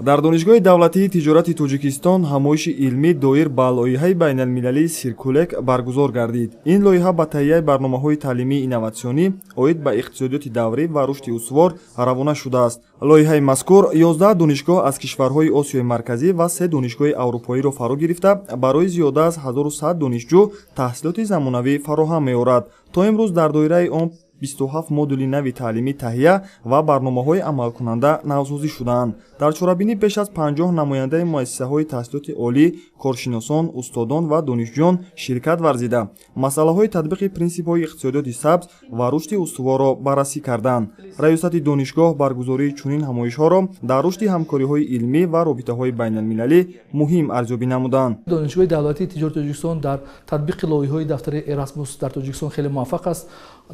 Дар Донишгоҳи давлатии тиҷорати Тоҷикистон ҳамоиши илмӣ доир ба лоиҳаи байналмилалии «Сиркулек» баргузор гардид. Ин лоиҳа ба таҳияи барномаҳои таълимии инноватсионӣ оид ба иқтисодиёти даврӣ ва рушди устувор равона шудааст. Лоиҳаи мазкур 11 донишгоҳ аз кишварҳои Осиёи Марказӣ ва се донишгоҳи аврупоиро фаро гирифта, барои зиёда аз 1100 донишҷӯ таҳсилоти замонавӣ фароҳам меорад. То имрӯз дар доираи он 27 модули нави таълимӣ таҳия ва барномаҳои амалкунанда навсозӣ шудаанд. Дар чорабинӣ беш аз 50 намояндаи муассисаҳои таҳсилоти олӣ, коршиносон, устодон ва донишҷӯён ширкат варзида, масъалаҳои татбиқи принсипҳои иқтисодиёти сабз ва рушди устуворро баррасӣ карданд. Раёсати донишгоҳ баргузории чунин ҳамоишҳоро дар рушди ҳамкориҳои илмӣ ва робитаҳои байналмилалӣ муҳим арзёбӣ намуданд. Донишгоҳи давлатии тиҷорати Тоҷикистон дар татбиқи лоиҳаҳои дафтари Эрасмус дар Тоҷикистон хеле муваффақ аст.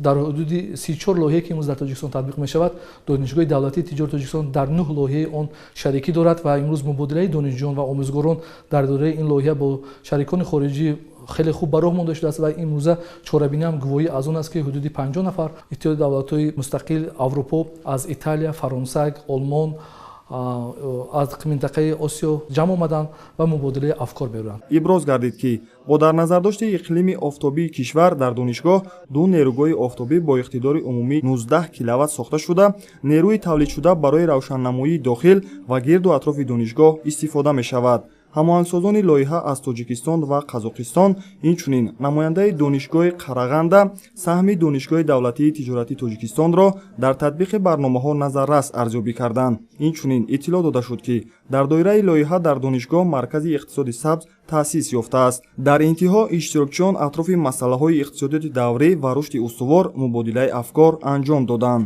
Дар ҳудуди 34 лоиҳае, ки имрӯз дар Тоҷикистон татбиқ мешавад, Донишгоҳи давлатии тиҷорати Тоҷикистон дар нӯҳ лоиҳаи он шарикӣ дорад ва имрӯз мубодилаи донишҷӯён ва омӯзгорон дар доираи ин лоиҳа бо шарикони хориҷӣ хеле хуб ба роҳ монда шудааст. Ва имрӯза чорабинӣ ҳам гувоҳӣ аз он аст, ки ҳудуди 50 нафар Иттиҳоди давлатҳои мустақил Аврупо, аз Италия, Фаронса, Олмон, аз минтақаи Осиё ҷамъ омаданд ва мубодилаи афкор мебаранд. Иброз гардид, ки бо дар назардошти иқлими офтобии кишвар дар донишгоҳ ду нерӯгоҳи офтобӣ бо иқтидори умумӣ 19 киловатт сохта шуда, нерӯи тавлидшуда барои равшаннамоии дохил ва гирду атрофи донишгоҳ истифода мешавад. Ҳамоҳангсозони лоиҳа аз Тоҷикистон ва Қазоқистон, инчунин намояндаи Донишгоҳи Қарағанда саҳми Донишгоҳи давлатии тиҷоратии Тоҷикистонро дар татбиқи барномаҳо назаррас арзёбӣ карданд. Инчунин иттилоъ дода шуд, ки дар доираи лоиҳа дар донишгоҳ Маркази иқтисоди сабз таъсис ёфтааст. Дар интиҳо иштирокчиён атрофи масъалаҳои иқтисодиёти даврӣ ва рушди устувор мубодилаи афкор анҷом доданд.